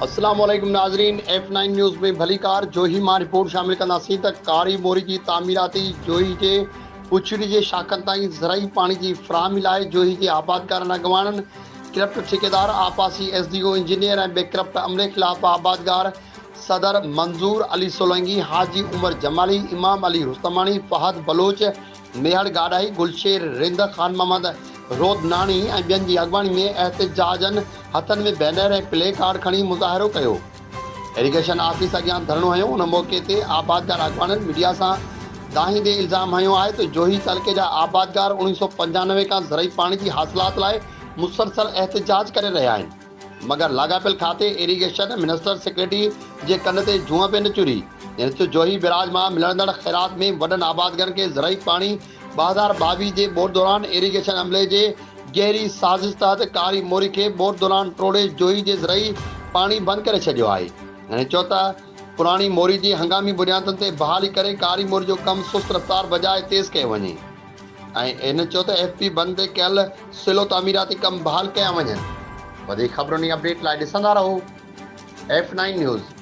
السلام عليڪم ناظرين ايف نائين نيوز ۾ ڀليڪار جوهي مان رپورٽ شامل ڪنداسين ته ڪاري موري جي تعميراتي جوهي جي پڇڙي جي شاخن تائين زرعي پاڻي جي فراهمي لاء جوهي جي آبادگارن اڳواڻن ڪرپٽ ٺيڪيدار آبپاسي ايس ڊي او انجنيئر ۽ ٻي ڪرپٽ عملي خلاف آبادگار صدر منظور علي سولنگي حاجي عمر جمالي امام علي رستماڻي فهد بلوچ ميهڙ گاڏاهي، گلشير رند، خان محمد رودناڻي ۽ ٻين جي اڳواڻي ۾ احتجاجن هٿن ۾ بينر ۽ پلي ڪارڊ کڻي مظاهرو ڪيو. ايريگيشن آفيس اڳيان ڌرڻو هنيو. ان موقعي تي آبادگار اڳواڻن ميڊيا سان دانهيندي الزام هنيو آهي ته جوهي تعلقي جا آبادگار 1995 کان زرعي پاڻي جي حاصلات لاء مسلسل احتجاج ڪري رهيا آهن. مگر لاڳاپيل کاتي ايريگيشن منسٽر سيڪريٽري جي ڪن تي جونء پئي نه چري. يعني ته جوهي بئراج مان ملندڙ خيرات ۾ وڏن آبادگارن کي زرعي پاڻي 2022 جي ٻوڏ دوران ايريگيشن عملي جي گهري سازش تحت ڪاري موري کي ٻوڏ دوران ٽوڙي جوهي جي زرعي پاڻي بند ڪري ڇڏيو آهي. يعني چئو ته پراڻي موري جي هنگامي بنيادن تي بحالي ڪري ڪاري موري جو ڪم سست رفتار بجاء تيز ڪيو وڃي. ۽ هن چيو ته ايف پي بند تي ڪيل سلو تعميراتي ڪم بحال ڪيا وڃن. وڌيڪ خبرن ۽ اپڊيٽ لاء ڏسندا رهو ايف نائين نيوز.